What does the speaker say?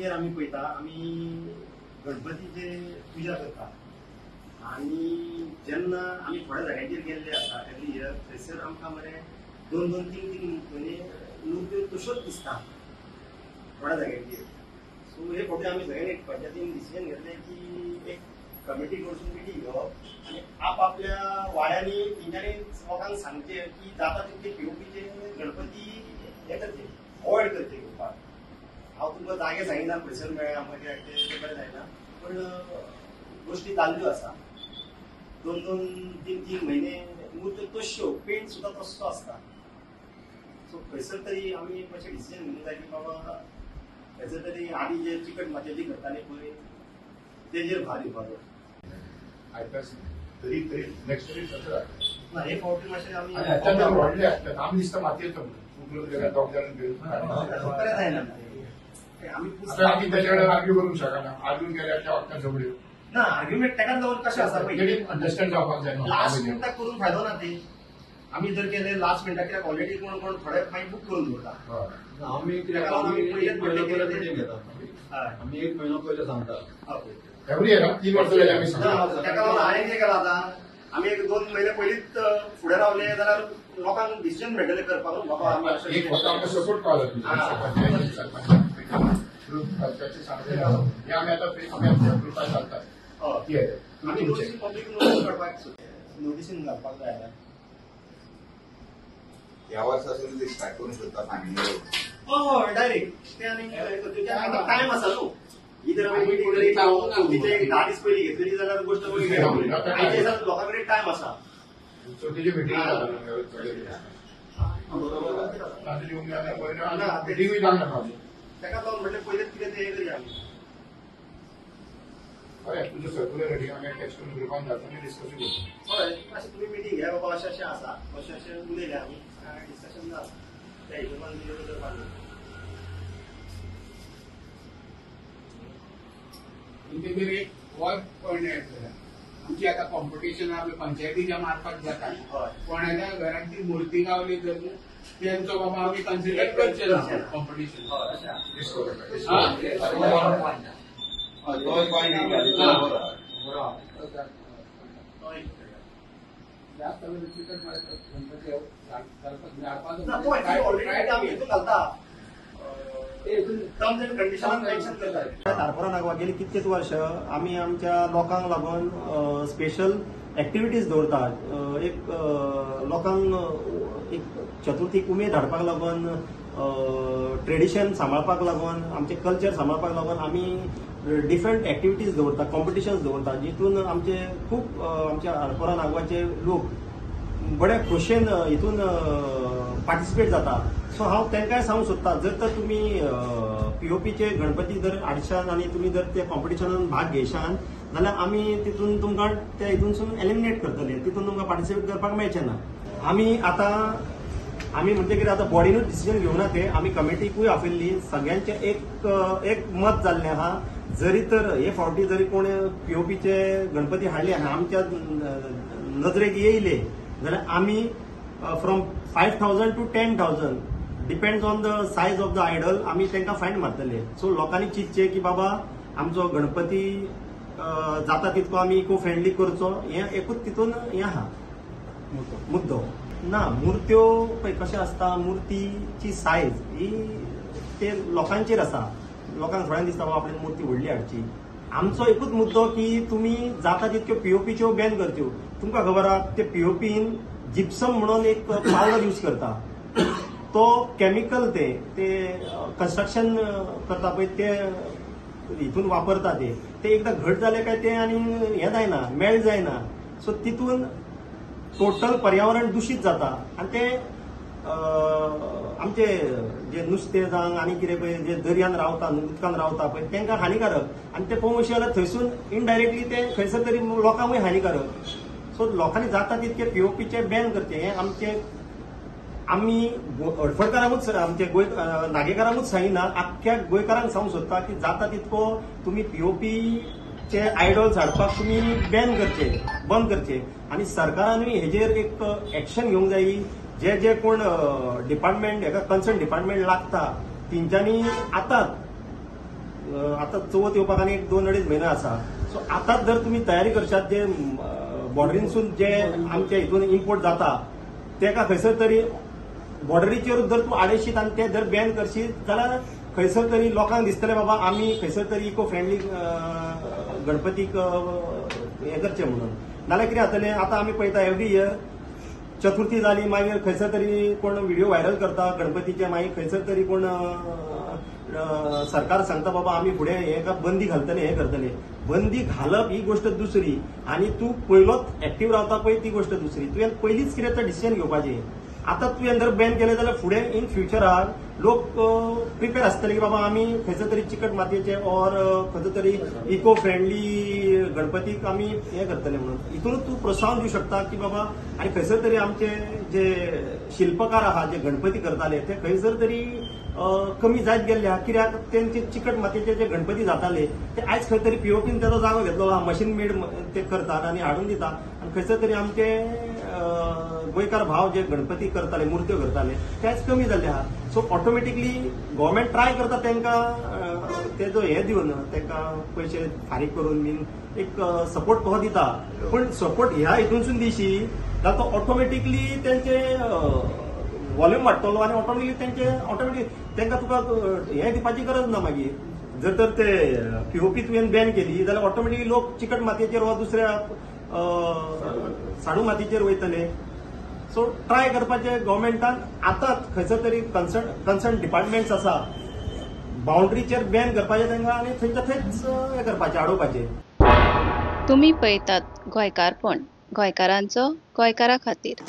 Year आमी पळयता आमी गणपतीचे पुजा करता आनी जेन्ना आमी थोड्या जाग्यांचेर गेल्ले आसा एवरी इयर थंयसर आमकां मरे दोन दोन तीन तीन म्हयने मूर्त्यो तश्योच दिसता थोड्या जाग्यांचेर. सो हे फावटी आमी सगळ्यांनी पंचायतीन डिसिजन घेतलें की एक कमिटी कडसून मिटींग घेवप आनी आपआपल्या वाड्यांनी तेंच्यांनी लोकांक सांगचें की जाता तितके पीओपीचे गणपती हे करचे, अवॉयड करचे घेवपाक. हांव तुमकां जागे सांगिना खंयसर मेळ्ळें आमकां कित्याक तें बरें जायना, पूण गोश्टी जाल्ल्यो आसा. दोन दोन तीन तीन म्हयने मूर्त्यो तश्यो, पेंट सुद्दां तसो आसता. सो खंयसर तरी आमी मातशें डिसिजन घेवंक जाय की बाबा खंयसर तरी आदी जे चिकट मातयेची करताले पळय तेजेर भार दिवपाचो. आयकच तरी तरी नेक्स्ट तरी तसं ना हे फावटी मातशें आमी आतां व्हडले आसतात आमी दिसता मातयेचो म्हणून दोग जाण खरें जायना आमी आमी त्याच्या कडेन आर्ग्यू करूंक शकना. आर्ग्यू केल्यार त्या वखदां झगड्यो ना आर्ग्युमेंट ताकाच लागून कशें आसा पळय अंडरस्टँड जावपाक जाय. लास्ट मिनटाक करून फायदो ना ते आमी जर केले लास्ट मिनटाक कित्याक ऑलरेडी कोण कोण थोडे मागीर बूक करून दवरता. आमी कित्याक आमी एक म्हयनो पयले मिटींग घेता, आमी एक म्हयनो पयले सांगता एवरी इयर 3 वर्सां जाली आमी सांगता. ताका लागून हांवें कितें केलां आतां आमी एक 2 म्हयने पयलींच फुडें रावले जाल्यार लोकांक डिसिजन मेळटलें करपाक. बाबा आमी एक वता आमकां सपोर्ट कळलो तुमच्या हे आमी आतां आमी आमच्या ग्रुपार घालतात. आमी पब्लीक नोटीस काडपाक नोटीसीन घालपाक जाय. ह्या वर्सासून ते स्टार्ट करूंक सोदता फायनल. हय डायरेक्ट ते आनी टायम आसा न्हू. ही जर आमी मिटींग एक 10 दीस पयलीं घेतलेली जाल्यार गोश्ट वेगळी. आयच्या दिसा लोकां कडेन टायम आसा. चवथीची मिटींग मिटींगूय जावंक नाका. ताका लागून म्हटलें पयलींच कितें तें हें करया आमी. हय तुजें सर्कुलर रेडी आमी अटॅच करून ग्रुपान घालता आनी डिस्कसूय करता. हय मातशें तुमी मिटींग घे बाबा अशें अशें आसा अशें अशें उलयलें आमी डिस्कशन जालां त्या हिशोबान करपाक जाय. तेजेर एक हो पॉयंट ऍड करा. आमची आतां कॉम्पिटिशन आमी पंचायतीच्या मार्फत जाता, कोणाच्या घरात ती मूर्ती गावली तर तेंचो बाबा आमी कन्सिडर करचे ना कॉम्पिटिशन. जास्त चिकट गणपती घालता टर्म्स एंड कंडिशन मेन्शन करता. आरपोरा नागवा गेली कितकेच वर्ष आमी आमच्या लोकांक लागून स्पेशल एक्टिविटीज दवरतात. एक लोकांक एक चतुर्थीक उमेद हाडपाक लागून, ट्रेडिशन सांबाळपाक लागून, आमचें कल्चर सांबाळपाक लागून आमी डिफरंट एक्टिविटीज दवरता, कॉम्पिटिशन्स दवरता, जितून आमचे खूब आमच्या आरपोरा नागवाचे लोक बऱ्या खोशयेन हितून पार्टिसिपेट जाता. सो हांव तांकांय सांगूंक सोदता, जर तर तुमी पीओपीचे गणपती जर हाडशात आनी तुमी जर त्या कॉम्पिटिशनान भाग घेयशात जाल्यार आमी तितून तुमकां त्या हितूनसून एलिमिनेट करतले, तितून तुमकां पार्टिसिपेट करपाक मेळचें ना. आमी आतां आमी म्हणजे कितें आतां बॉडीनूच डिसिजन घेवना ते आमी कमिटीकूय आपयल्ली, सगळ्यांचें एक एक मत जाल्लें आहा. जरी तर हे फावटी जरी कोण पीओपीचे गणपती हाडले आनी आमच्या नजरेक येयले जाल्यार आमी from 5,000 to 10,000 depends on the size of the idol आमी तांकां फायन मारतले. सो लोकांनी चिंतचें की बाबा आमचो गणपती जाता तितको आमी इको फ्रेंडली करचो, हें एकूच तितून हें आहा मुद्दो. ना मुर्त्यो पळय कशें आसता, मुर्तीची सायज ही ते लोकांचेर आसा. लोकांक थोड्यांक दिसता बाबा आपली मुर्ती व्हडली हाडची. आमचो एकूच मुद्दो की तुमी जाता तितक्यो पीओपीच्यो बॅन करच्यो. तुमकां खबर आहा ते पीओपीन जिप्सम म्हणून एक पावडर यूज करता, तो केमिकल ते कन्स्ट्रक्शन करता पळय ते हितून वापरता. ते ते एकदां घट जाले काय ते आनी हें जायना, मेल्ट जायना. सो तितून टोटल पर्यावरण दुशीत जाता आनी ते आमचे जे नुस्तें जावं आनी कितें पळय जे दर्यान रावता, उदकान रावता पळय तांकां हानिकारक. आनी ते पळोवंक जाल्यार थंयसून इनडायरेक्टली ते खंयसर तरी लोकांकूय हानिकारक. सो लोकांनी जाता तितके पीओपीचे बॅन करचे. हें आमचे आमी हडफडकारांकूच, आमचे गोंय नागेकारांकूच सांगिना, आख्ख्या गोंयकारांक सांगूंक सोदता की जाता तितको तुमी पीओपीचे आयडॉल्स हाडपाक तुमी बॅन करचे, बंद करचे. आनी सरकारानूय हेजेर एक एक्शन घेवंक जाय. जे जे कोण डिपार्टमेंट हेका कन्सर्न डिपार्टमेंट लागता तेंच्यांनी आतां आतां चवथ येवपाक आनी एक 2-2.5 म्हयने आसा. सो आतांच जर तुमी तयारी करशात, जे बॉर्डरीनसून जे आमच्या हितून इम्पोर्ट जाता तेका खंयसर तरी बॉर्डरीचेर जर तूं आडयशीत आनी ते जर बॅन करशीत जाल्यार खंयसर तरी लोकांक दिसतलें बाबा आमी खंयसर तरी इको फ्रेंडली गणपतीक हें करचें म्हणून. नाल्यार कितें जातलें, आतां आमी पळयता एवरी इयर चतुर्थी जाली मागीर खंयसर तरी कोण व्हिडिओ व्हायरल करता गणपतीचे, मागीर खंयसर तरी कोण सरकार सांगता बाबा आमी फुडें हें बंदी घालतले, हें करतले. बंदी घालप ही गोश्ट दुसरी आनी तूं पयलोच एक्टीव रावता पळय ती गोश्ट दुसरी. तुवें पयलींच कितें तर डिसिजन घेवपाचें. आतां तुवें जर बॅन केलें जाल्यार फुडें इन फ्युचराक लोक प्रिपेर आसतले की बाबा आमी खंयसर तरी चिकट मातयेचे ऑर खंयसर तरी इको फ्रेंडली गणपतीक आमी हें करतले म्हणून. हितूनच तूं प्रोत्साहन दिवं शकता की बाबा आनी खंयसर तरी आमचे जे शिल्पकार आहा जे गणपती करताले ते खंयसर तरी कमी जायत गेल्ले आहा, कित्याक तेंचे चिकट मातयेचे जे गणपती जाताले ते आयज खंय तरी पीओपीन तेजो जागो घेतलो आहा, मशीन मेड ते करतात आनी हाडून दिता. आनी खंयसर तरी आमचे गोंयकार भाव जे गणपती करताले, मुर्त्यो करताले ते आयज कमी जाल्ले आहा. सो ऑटोमॅटिकली गव्हर्मेंट ट्राय करता तांकां तेजो हें दिवन तांकां पयशे फारीक करून बीन एक सपोर्ट कसो दिता, पूण सपोर्ट ह्या हितूनसून दिशी जाल्यार तो ऑटोमॅटिकली तेंचे वॉल्यूम वाडटलो आनी ऑटोमॅटिकली तेंचे ऑटोमॅटिक तांकां तुका हें दिवपाची गरज ना. मागीर जर तर ते पीओपी तुवें बॅन केली जाल्यार ऑटोमॅटिकली लोक चिकट मातयेचेर वा दुसऱ्या साडू मातयेचेर वयतले. सो ट्राय करपाचें गव्हर्मेंटान आतांच खंयसर तरी कन्सर्न डिपार्टमेंट्स आसा बाउंड्रीचेर बॅन करपाचें तांकां आनी थंयच्या थंयच हें करपाचें, आडोवपाचें. तुमी पळयतात गोंयकारपण, गोंयकारांचो गोंयकारा खातीर.